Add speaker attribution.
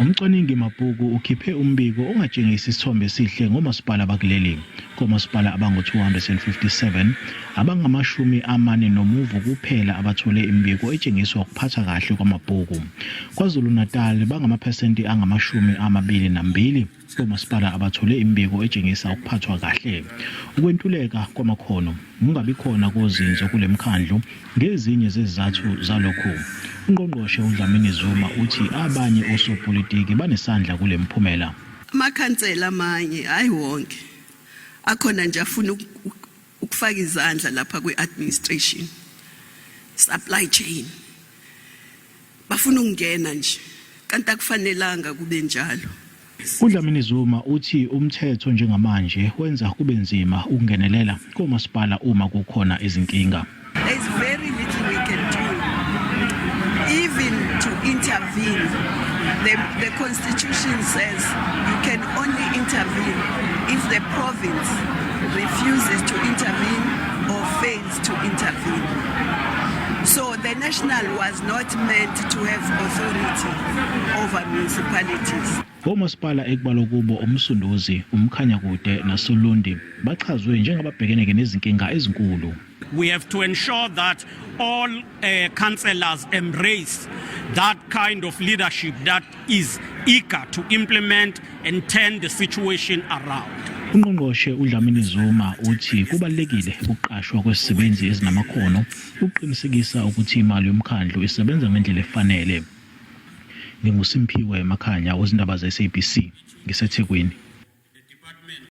Speaker 1: Umcwaningi mabhuku ukhiphe umbiko ongatshengisi isithombe esihle ngomasipala bakuleli. Komasipala abangu-257, abangamashumi amane nomuvo kuphela abathole imibiko etshengiswa ukuphatha kahle kwamabhuku. KwaZulu-Natal bangamaphesenti angamashumi 22 komasipala abathole imibiko etshengisa ukuphathwa kahle. Ukwentuleka kwamakhono, ukungabi khona kozinzo kule mkhandlu ngezinye zezizathu zalokhu. Ungqongqoshe uDlamini Zuma uthi abanye osopolitiki banesandla kule mphumela.
Speaker 2: Amakhansela amanye, hayi wonke, akhona nje afuna ukufaka izandla lapha kwi-administration, supply chain, bafuna ukungena nje, kanti akufanelanga kube njalo.
Speaker 1: UDlamini Zuma uthi umthetho njengamanje wenza kube nzima ukungenelela komasipala uma kukhona izinkinga.
Speaker 2: There's very little we can do, even to intervene. The constitution says you can only intervene if the province refuses to intervene or fails to intervene. So the national was not meant to have authority over municipalities.
Speaker 1: Omasipala ekubalwa kubo uMsunduzi, uMkhanyakude nasoLundi bachazwe njengababhekene nezinkinga ezinkulu.
Speaker 3: We have to ensure that all councillors embrace that kind of leadership that is eager to implement and turn the situation around.
Speaker 1: Ungqongqoshe uDlamini Zuma uthi kubalulekile ukuqashwa kwezisebenzi ezinamakhono ukuqinisekisa ukuthi imali yomkhandlu isebenza ngendlela efanele. NginguSimphiwe Makhanya wezindaba ze-SABC ngiseThekwini.